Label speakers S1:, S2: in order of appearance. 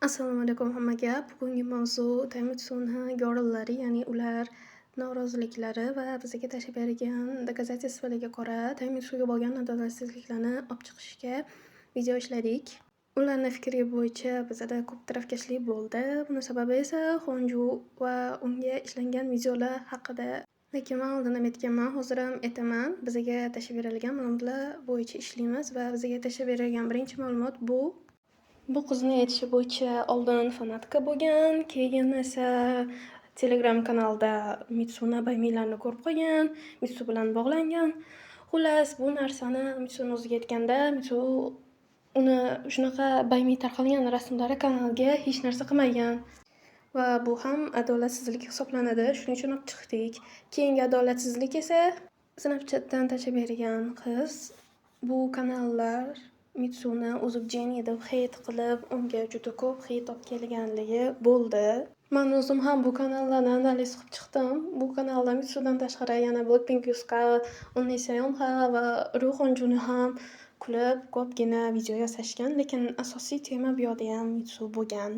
S1: Assalomu alaykum hammaga. Bugungi mavzu Taymitsuni girllari, ya'ni ular noroziliklari va bizga tashlab bergan доказательство larga ko'ra Taymitsuga bo'lgan adolatsizliklarni olib chiqishga video ishladik. Ularni fikri bo'yicha bizada ko'p tarafkashlik bo'ldi. Buni sababi esa Xonju va unga ishlangan videolar haqida. Lekin man oldin ham aytganman, hozir ham aytaman. Bizga tashlab berilgan ma'lumotlar bo'yicha ishlaymiz va bizga tashlab berilgan birinchi ma'lumot bu qizni aytishi bo'yicha oldin фанатка bo'lgan, keyin esa Telegram kanalda Mitsuni Baymilarni ko'rib qolgan, Mitsu bilan bog'langan. Xullas, bu narsani Mitsuni o'ziga aytganda, Mitsu uni shunaqa Baymi tarqalgan rasmlari kanalga hech narsa qilmagan. Va bu ham adolatsizlik hisoblanadi. Shuning uchun olib chiqdik. Keyingi adolatsizlik esa Snapchatdan tashlab bergan qiz bu kanallar Mitsuni o'zi Jenny deb hate qilib, unga juda ko'p hate olib kelganligi bo'ldi. Man o'zim ham bu kanallarni analiz qilib chiqdim. Bu kanalda Mitsudan tashqari yana Blackpink Yuska, Unni Seonha va Ryu Xonjuni ham kulib ko'pgina video yasashgan, lekin asosiy tema bu yoqda ham Mitsu bo'lgan.